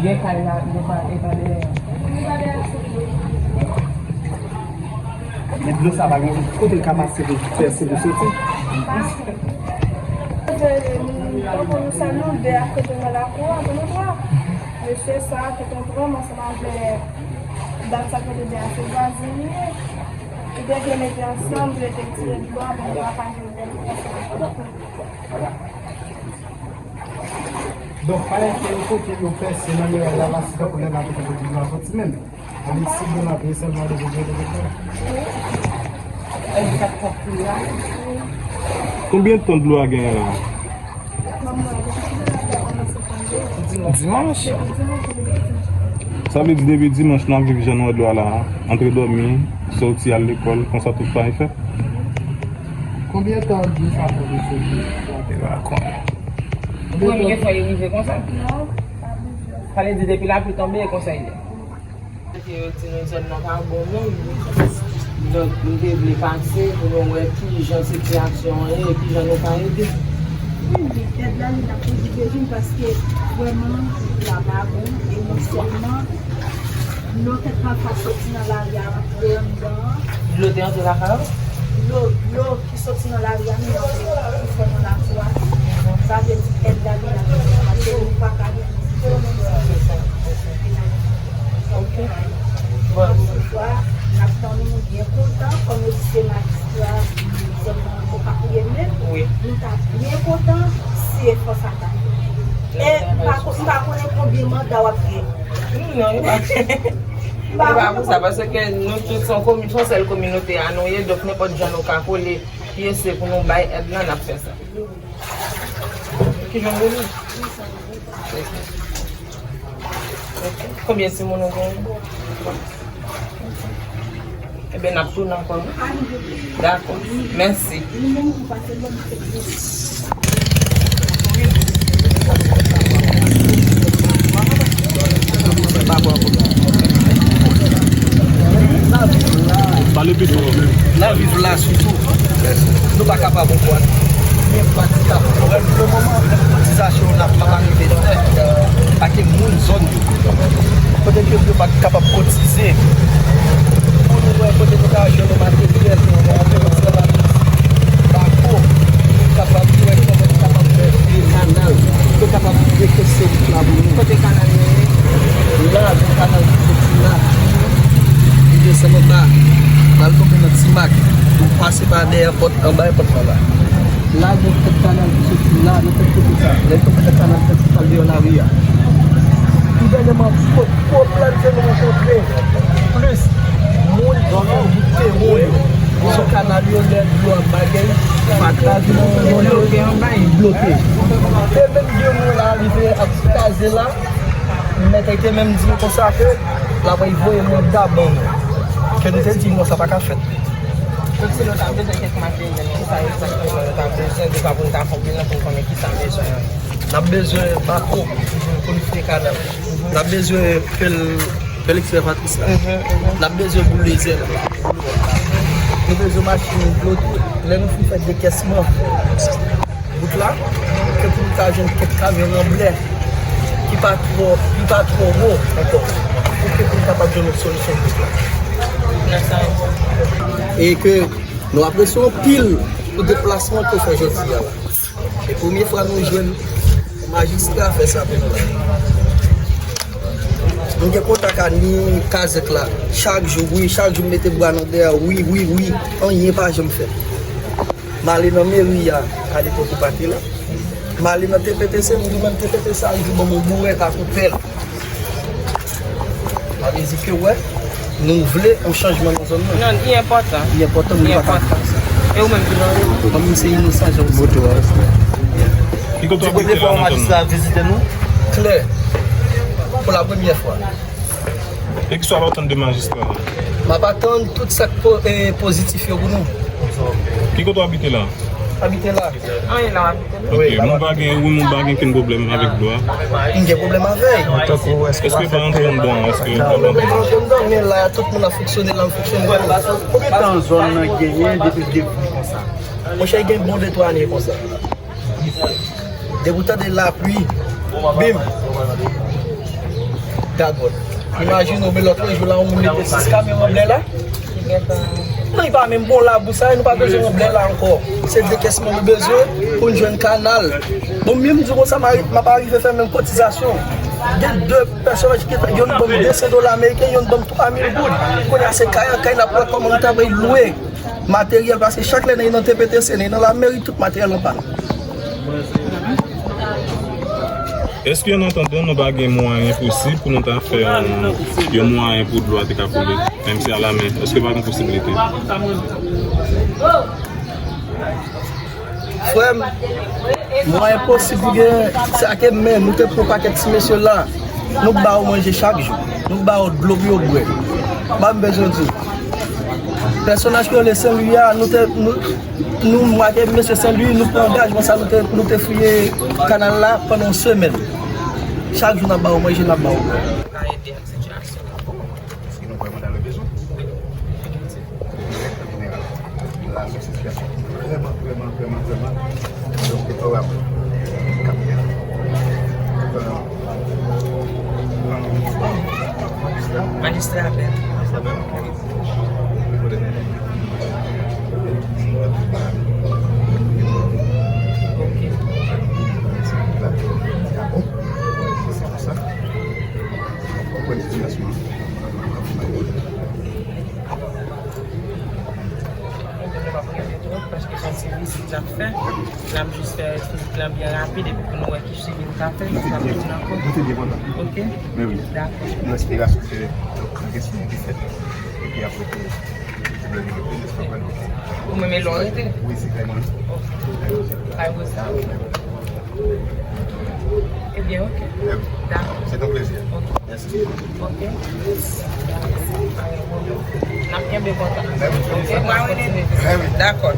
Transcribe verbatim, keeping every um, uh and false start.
Gen kay la, gen kay, e pa dèyè. Men dlo sa pa gen kote l ka pase pou pèse pou soti. Tankou nou sèl nou de ak kote nan lakou a, pou nou twa. Mesye sa, te konprann ansanm avèk dam sa kote de a se vwazin li ye. Li te vle mete ansanm, pou yo te tire dlo a, men yo pa ka jwenn dlo a. Donk, pa enkyete yo kote yo pèse nan miray la, la, si tankou lè la, te konprann dlo a soti menm. Alèkse Bonapre sèlman depi gen depi fè. Konbyen tan dlo a genyen la? Dimanch. Sa vle di depi dimanch nou ap viv jan nou wè dlo a la a. Antre dòmi, sòti al lekòl, konsa tout bagay fèt. Konbyen tan dlo sa pran pou soti? Li pa konnen. Premye fwa li rive konsa. Sa vle di depi lapli tonbe e konsa li ye. Paske yo di nou zòn nan pa bon menm. Donk, m te vle pase pou nou wè kijan sitiyasyon an ye e kijan nou ka ede. Wi, èd la, li t ap toujou bezwen paske vrèman, la pa bon, e non sèlman dlo te pral pa soti nan lari a, antre anndan an. Dlo te antre lakay ou? Dlo, dlo ki soti nan lari a, nou antre, ki fè nan lakou a. Sa vle di èd la, li la toujou, paske nou pa ka gen Ok. Bon. Ankò yon fwa, n ap tann nou byen kontan, kòm yo di se majistra zòn nan ankò k ap goumen. Wi. Nou ta byen kontan si e fòs a ta. E m pa ko-, m pa konnen konbyen manda w ap gen. Hmm, non, e pa, e pa pou sa, paske nou tout se yon komi-, se yon sèl kominote a nou ye, donk nenpòt jan nou ka kole, pyese pou nou bay èd la, n ap fè sa. Ki jan w rele? Ok. Konbyen timoun ou genyen? Ebyen, n ap tounen ankò, wi. Dakò. Mèsi. Pale pi fò. Nan viv la sitou, nou pa kapab ankò. Men pa ti kapab. Pou le moman, kotizasyon la pa rive fèt, pa gen moun zòn yo. Kote ke yo pa t kapab kotize. Pou nou wè kote nou ka jwenn yon materyèl, yon anpil travay. Bako, nou kapab wè kòman nou kapab fè de kanal. Yo kapab retrese wout la pou nou. Kote kanal yo ye? La, gen kanal ki soti la. Li desann anba. Pral tonbe nan Ti Mak. Ou pase pa dèyè pòt, anba pòt la la. La, gen tèt kanal ki soti la, nan tèt kote sa. Lè yo fè tèt kanal prensipal deyò lari a. Gouvènman, pwoblèm ke nou rankontre, plis moun ki fè wout tewo yo. Sou kanal yo, lè dlo ap bagay, fatra vin nan zòn yo, bloke. E menm gen moun la rive ap kraze la, mèt te menm di konsa ke l ap voye manda ban nou. Ke nou te di non, sa pa ka fèt. Donk, si nou ta bezwen kèk materyèl, kisa egzakteman nou ta bezwen deja pou nou ta fè yon bilan pou nou konnen kisa nou bezwen an? N ap bezwen bako pou nou fouye kanal. N ap bezwen pèl, pèl ekskavatrice la. N ap bezwen bouldozer la. Nou bezwen machin dlo tou. Lè nou fin fè dekèsman, wout la, ke pou nou ka jwenn kèk kamyon an blè ki pa twò, ki pa twò wo ankò, pou ke pou nou kapab jwenn yon solisyon pou wout la. E ke nou apresye anpil pou deplasman ke w fè jodi a la. E premye fwa nou jwenn majistra fè sa pou nou la. Nou gen kontak a ni kazèk la. Chak jou, wi, chak jou m mete bra nan dèyè, wi, wi, wi. Anyen pa janm fèt. M ale nan meri a, alepòk ou pa te la. M ale nan T P T C, m di menm T P T C a, li ban m yon bourèt ak yon pèl. Sa vle di ke, wè, nou vle yon chanjman nan zòn nan. Non, li enpòtan. Li enpòtan, nou pa ka fè sa. E ou menm, ki jan ou ye? Mwen menm, se inosan, jan ou di. Ki kote w abite la nan zòn nan? Majistra vizite nou, klè, pou la premyè fwa. E kisa w ap atann de majistra a? M ap atann tout sa k po-, e, pozitif yo pou nou. Ki kote w abite la? Abite la. Anyen la, w abite la. Ok, nou pa gen, wi, nou pa gen kenn pwoblèm avèk dlo a. M gen pwoblèm avè l. Èske pa antre anndan? Èske pa antre anndan? Men la, tout moun ap fonksyone, la, m fonksyone. Konbyen tan zòn nan genyen depi l devlope konsa? Monchè, gen bon de twa ane konsa. Depi w tande lapli, bim, gagòt. Imajine w, men lòt jou la, yon moun mete sis kamyon nan blè la. Non, li pa menm bon labou sa, nou pa bezwen yon blè la ankò. Se dekesman nou bezwen pou n jwenn kanal. Bon, menm di konsa, m a- m ap arive fè menm kotizasyon. Gen de pèsonaj ki, yonn ban m de san dola ameriken, yonn ban m twa mil goud. Kounye a se kay an kay n ap wè kòman nou ta bay lwe materyèl, paske chak lè nèg nan T P T C, nèg nan lameri, tout materyèl an pàn. Èske an atandan nou pa gen mwayen posib pou nou ta fè yon, yon mwayen pou dlo a te ka koule, menm si a la men? Èske pa gen posiblite? Frè m, mwayen posib pou gen, se ak men, nou te pran pakèt ti mesye la, nou ba yo manje chak jou, nou ba yo dlo pou yo bwè. Ba m bezwen di w. Pèsonaj ki rele Sen Lwi a, nou te, nou, nou, mwen ak mesye Sen Lwi, nou pran angajman sa, nou te, nou te fouye kanal la pandan yon semèn. Chak jou n ap ba yo manje, n ap ba yo bwè. Paske nou kwè mandan yo bezwen. Direktè jeneral la, sou sitiyasyon vrèman, vrèman, vrèman, vrèman deplorab k ap fèt. Majistra Abel. Majistra Abel. Ok. Mwen pa prese twòp paske se yon ti vizit n ap fè. N ap jis fè vizit lan byen rapid epi pou nou wè ki suivi n ka fè, nou ka tounen ankò. Nou te byen kontan. Ok? Men wi. Dakò. Nou espere ke yon kesyon ki fèt. Epi apre tou, pwoblèm yo regle, nèspa, pral oke. Ou menm e lò rete? Wi, se kay mwen. Ok. Kay Rosa. Ebyen, ok. Dakò. Se yon plezi. Ok. Mèsi. Ok. N ap kenbe kontak. Ok, mwen rele. Dakò.